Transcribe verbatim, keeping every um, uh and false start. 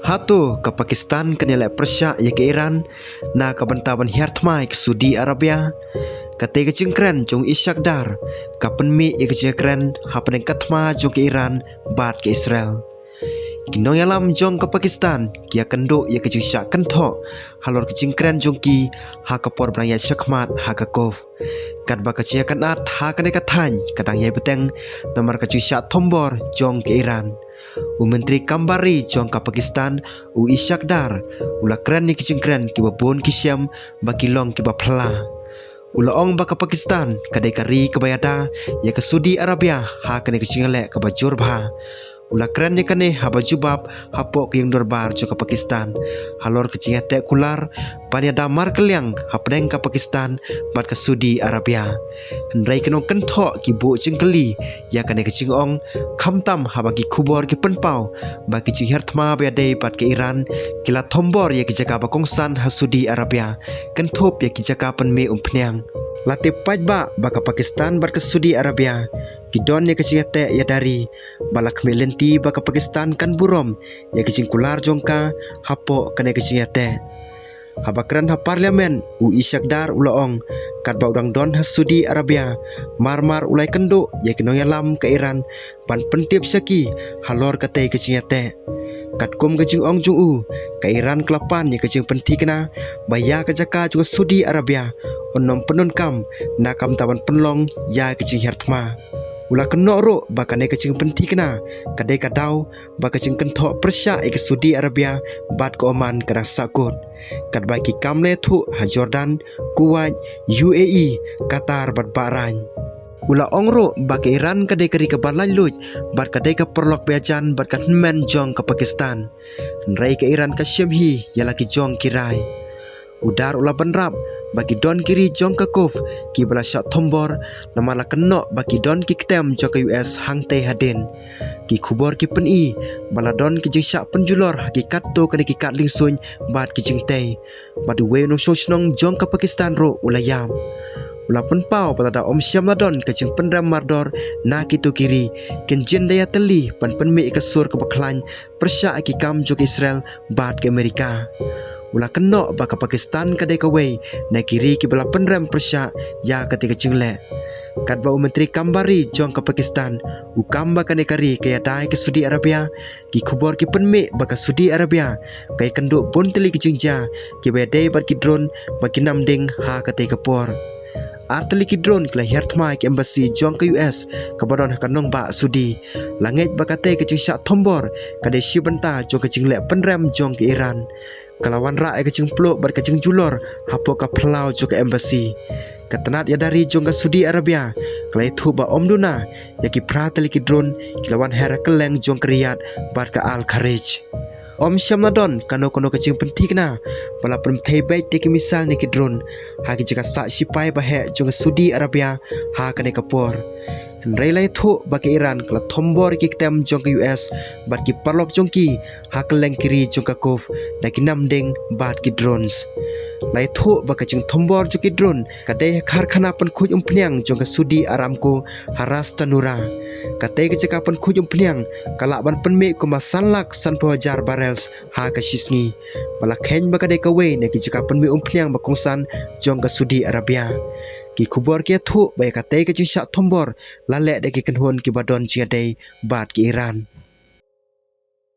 Hato ka Pakistan kan ïaleh pyrshah ïa ka Iran na ka bynta ban hiar thma ïa ka Saudi Arabia? Kata ka jingkren jong u Ishak Dar ka pynmih ïa ka jingkren hapdeng ka thma jong ka Iran bad ka Israel. Ki nongïalam jong ka Pakistan ki ïakynduh ïa ka jingshah kynthoh halor ka jingkren jong ki ha ka por ba dang ïaid shakhmat ha ka Kuf. Katba ka jingïakynad ha kane ka thaiñ ka dang ïai bteng namar ka jingshah thombor jong ka Iran. U Myntri Kam Bar Ri jong ka Pakistan, u Ishak Dar, u la kren ïa ki jingkren kiba bun ki shem ba ki long kiba phylla. U la ong ba ka Pakistan ka dei ka ri kaba ïada ïa ka Saudi Arabia ha kane ka jingïaleh kaba jur bha. U la kren ïa kane haba jubab hapoh ka ïing dorbar jong ka Pakistan halor ka jingïateh kular ban ïada markylliang hapdeng ka Pakistan bad ka Saudi Arabia. Hynrei ki nongkynthoh ki buh jingkylli ïa kane ka jingong, khamtam haba ki khubor ki pynpaw ba ki jinghiar thma ba ïadei bad ka Iran ki la thombor ïa ki jaka ba kongsan ha Saudi Arabia, kynthup ïa ki jaka pynmih umphniang. La tip paidbah ba ka Pakistan bad ka Saudi Arabia ki don ïa ka jingïateh ïada ri, ba la khmih lynti ba ka Pakistan kan burom ïa ka jingkular jong ka hapoh kane ka jingïateh. Haba kren ha Parliament, u Ishak Dar u la ong, katba u dang don ha Saudi Arabia, mar mar u la ïakynduh ïa ki nongïalam ka Iran ban pyntip sha ki halor katei ka jingïateh. Katkum ka jingong jong u, ka Iran ka la pan ïa ka jingpynthikna ba ïa ka jaka jong ka Saudi Arabia yn ym pyndonkam na ka bynta ban pynlong ïa ka jinghiar thma. U la kynnoh ruh ba kane ka jingpynthikna ka dei ka daw ba ka jingkynthoh pyrshah ïa ka Saudi Arabia bad ka Oman ka dang sahkut, katba ki kam la ïathuh ha Jordan, Kuwait, U A E, Qatar bad Bahrain. U la ong ruh ba ka Iran ka dei ka ri kaba laitluid bad ka dei ka paralok ba ïajan bad ka hynmen jong ka Pakistan. Hynrei ka Iran ka shim hi ïa la ki jong ki rai. U Dar u la bynrap ba ki don ki ri jong ka Kuf kiba la shah thombor, namar la kynnoh ba ki don ki ktem jong ka U S hangtei hadien. Ki khubor ki pyni ba la don ki jingshah pynjulor ha ki katto katne ki kad liengsuiñ bad ki jingtei. Bad uwei u nongshong shnong jong ka Pakistan ruh u la ïam. U la pynpaw ba lada ym shym la don ka jingpynrem mardor na kito ki ri, kin jin da ïatylli ban pynmih ïa ka sur kaba khlaiñ pyrshah ïa ki kam jong ka Israel bad ka Amerika. U la kynnoh ba ka Pakistan ka dei kawei na ki ri kiba la pynrem pyrshah ïa katei ka jingleh. Katba u Myntri Kam Bar Ri jong ka Pakistan u kam ba kane ka ri ka ïada ïa ka Saudi Arabia, ki khubor ki pynmih ba ka Saudi Arabia ka ïakynduh bun tylli ki jingjia kiba ïadei bad ki drone ba ki nam ding ha katei ka por. Ar tylli ki drone ki la hiar thma ïa ka embassy jong ka U S kaba don ha ka nongbah Saudi. La ngeit ba katei ka jingshah thombor ka dei shi bynta jong ka jingleh pynrem jong ka Iran. Ka la wanrah ïa ka jingpluh bad ka jingjulor hapoh ka phyllaw jong ka embassy. Ka tnat ïada ri jong ka Saudi Arabia ka la ïathuh ba ym duna ïa ki phra tylli ki drone ki la wan her ha kylleng jong ka Riyadh bad ka Al Kharij. Ym shym la don kano kano ka jingpynthikna ba la pynbthei beit da ki missile ne ki drone ha ki jaka sah shipai ba heh jong ka Saudi Arabia ha kane ka por. Hynrei la ïathuh ba ka Iran ka la thombor ïa ki ktem jong ka U S bad ki paralok jong ki ha kylleng ki ri jong ka Kuf da ki nam ding bad ki drones. La ïathuh ba ka jingthombor jong ki drone ka dei ha ka karkhana pynkhuid umphniang jong ka Saudi Aramco ha Ras Tanura. Katei ka jaka pynkhuid umphniang ka lah ban pynmih kumba san lak sanphew hajar barrels ha ka shisngi. Ba la kheiñ ba ka dei kawei na ki jaka pynmih umphniang ba kongsan jong ka Saudi Arabia. Ki khubor ki ïathuh ba ïa katei ka jingshah thombor la leh da ki kynhun kiba don jingïadei bad ka Iran.